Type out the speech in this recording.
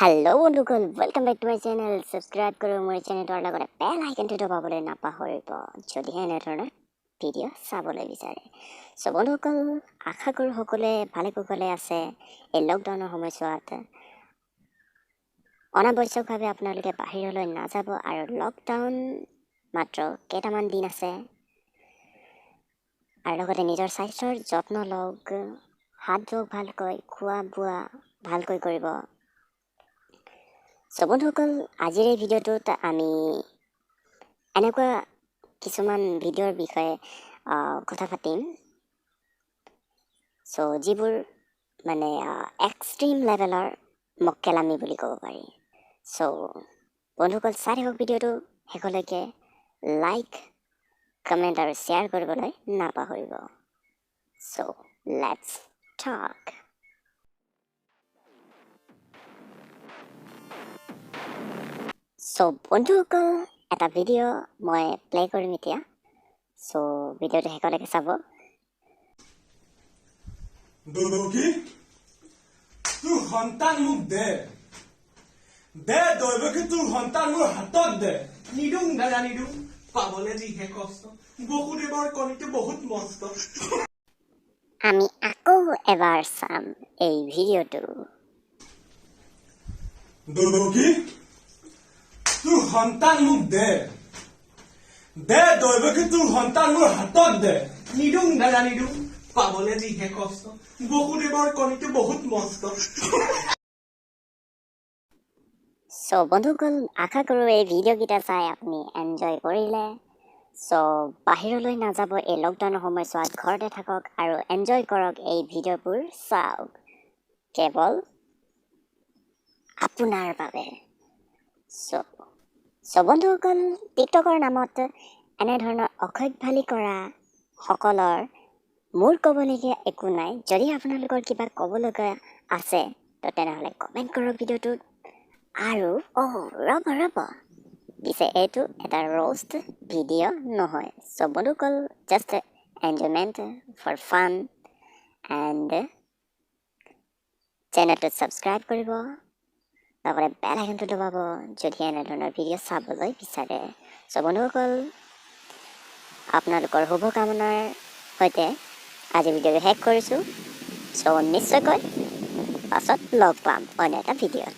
Hello' বন্ধুসকল, welcome back to my channel. Subscribe কৰক মোৰ চেনেলটো আৰু লগতে বেল আইকনটো দবাবলৈ নাপাহৰিব, যদিহে এনেধৰণৰ ভিডিঅ' চাবলৈ বিচাৰে। চ' বন্ধুসকল, আশা কৰোঁ সকলোৱে ভালে কুশলে আছে। এই লকডাউনৰ সময়ছোৱাত অনাৱশ্যকভাৱে আপোনালোকে বাহিৰলৈ নাযাব আৰু লকডাউন মাত্ৰ কেইটামান দিন আছে। আৰু লগতে নিজৰ স্বাস্থ্যৰ যত্ন লওক, হাত ধুৱক ভালকৈ, খোৱা বোৱা ভালকৈ কৰিব। চ' বন্ধুসকল, আজিৰ এই ভিডিঅ'টোত আমি এনেকুৱা কিছুমান ভিডিঅ'ৰ বিষয়ে কথা পাতিম, চ' যিবোৰ মানে এক্সট্ৰিম লেভেলৰ মক্কেলামি বুলি ক'ব পাৰি। চ' বন্ধুসকল, চাই থাকক ভিডিঅ'টো শেষলৈকে, লাইক, কমেণ্ট আৰু শ্বেয়াৰ কৰিবলৈ নাপাহৰিব। So let's talk. চ' বন্ধুসকল, এটা ভিডিঅ' মই প্লে কৰিম এতিয়া। চ' ভিডিঅ'টো শেষলৈকে চাব। দৈৱকী, তোৰ সন্তান মোক দে, দে দৈৱকী, তোৰ সন্তান মোৰ হাতত দে। নিদোং দাদা নিদোং, পাবলে যিহে কষ্ট, বসুদেৱৰ কণীটো বহুত মস্ত। আমি আকৌ এবাৰ চাম এই ভিডিঅ'টো। দৈৱকী, তোৰ সন্তান মোক দে, দে দৈৱকী, তোৰ সন্তান মোৰ হাতত দে। নিদোং দাদা নিদোং, পাবলে যিহে কষ্ট, বসুদেৱৰ কণীটো বহুত মস্ত। চ' বন্ধুসকল, আশা কৰোঁ এই ভিডিঅ'কেইটা চাই আপুনি এনজয় কৰিলে। চ' বাহিৰলৈ নাযাব এই লকডাউনৰ সময়ছোৱাত, ঘৰতে থাকক আৰু এনজয় কৰক, এই ভিডিঅ'বোৰ চাওক কেৱল আপোনাৰ বাবে। চ' বন্ধুসকল, টিকটকৰ নামত এনেধৰণৰ অসভ্যালি কৰা সকলৰ মোৰ ক'বলগীয়া একো নাই। যদি আপোনালোকৰ কিবা ক'ব লগা আছে তো তেনেহ'লে কমেণ্ট কৰক ভিডিঅ'টোত। আৰু অ' ৰ'ব ৰ'ব, পিছে এইটো এটা ৰ'ষ্ট ভিডিঅ' নহয়। চ' বন্ধুসকল, just enjoyment for fun and চেনেলটোত ছাবস্ক্ৰাইব কৰিব, লগতে বেল আইকনটো দবাব যদি এনেধৰণৰ ভিডিঅ' চাবলৈ বিচাৰে। চ' বন্ধুসকল, আপোনালোকৰ শুভকামনাৰ সৈতে আজি ভিডিঅ'টো শেষ কৰিছোঁ। চ' নিশ্চয়কৈ পাছত লগ পাম অন্য এটা ভিডিঅ'ত।